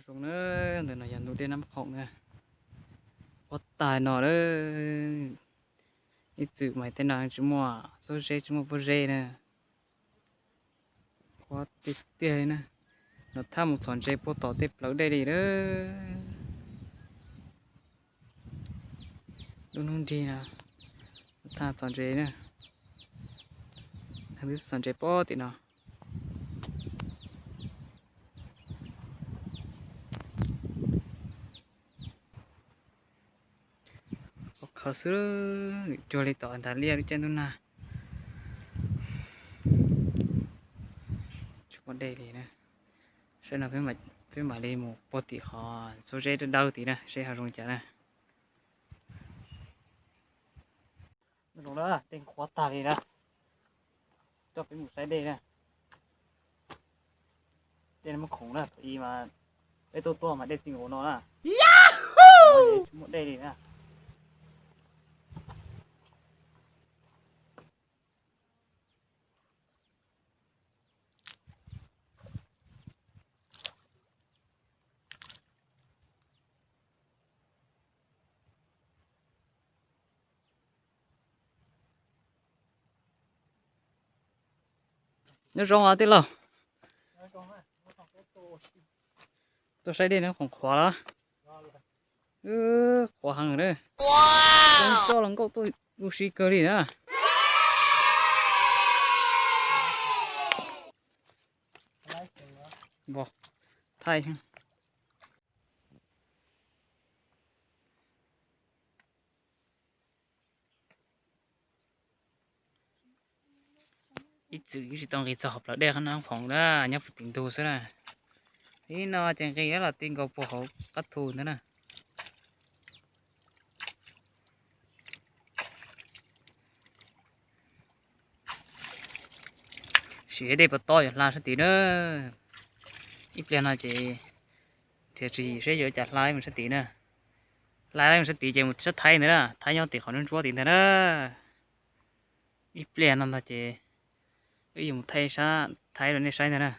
Zoo na, ntawm no yog ntug dej Nab Khoom na. Qhuav tag no lawm. Ib txwm mas tej no tsis muaj xub zeb tsis muaj pob zeb na. Qhuav tiag tiag li na. Los thaj mus txhom ntses puag tom tej plawv dej li lawm. Lub hnub nrig no los thaj txhom ntses na. Twb txhom ntses puag tim no. Qhuav khaws xwb, cuag li tom nrad liaj lub caij ntuj nag. Tsis muaj dej li na. Saib no peb mam li mus puag tim qhov xub zeb dawb dawb tid na, seb ho zoo li cas na. Zoo na, dej qhuav tag li na. Coj peb mus saib dej na. Dej Nab Khoom na, thaum ub mas peb tuaj tuaj mas dej txi nkaus no na. Tsis muaj dej li na. Nyob zoo os tij laug. Tuaj saib dej Nab Khoom qhuav los? Qhuav heev na. Coj los nkauj tuaj ua si kawg li na. Thaij. Ib txwm tsis tau nqis txog hauv plawv dej Nab Khoom na, nyob puag tim ntug xwb na. Ib no ces nqis los ti nkaus puag hauv qab thu ntawd na. Sim dej puas tob yuav hla sab tid na. Ib pliag no ces nrhiav tswv yim seb yuav cas hla mus sab tid na. Hla mus sab tid ces mus sab Thaib ntawd na, Thaib nyob tim qhov ntsuab ntsuab tid ntag na. Ib pliag no ntag ces wb yuav mus thaij sab Thaib rau nej saib ntag na.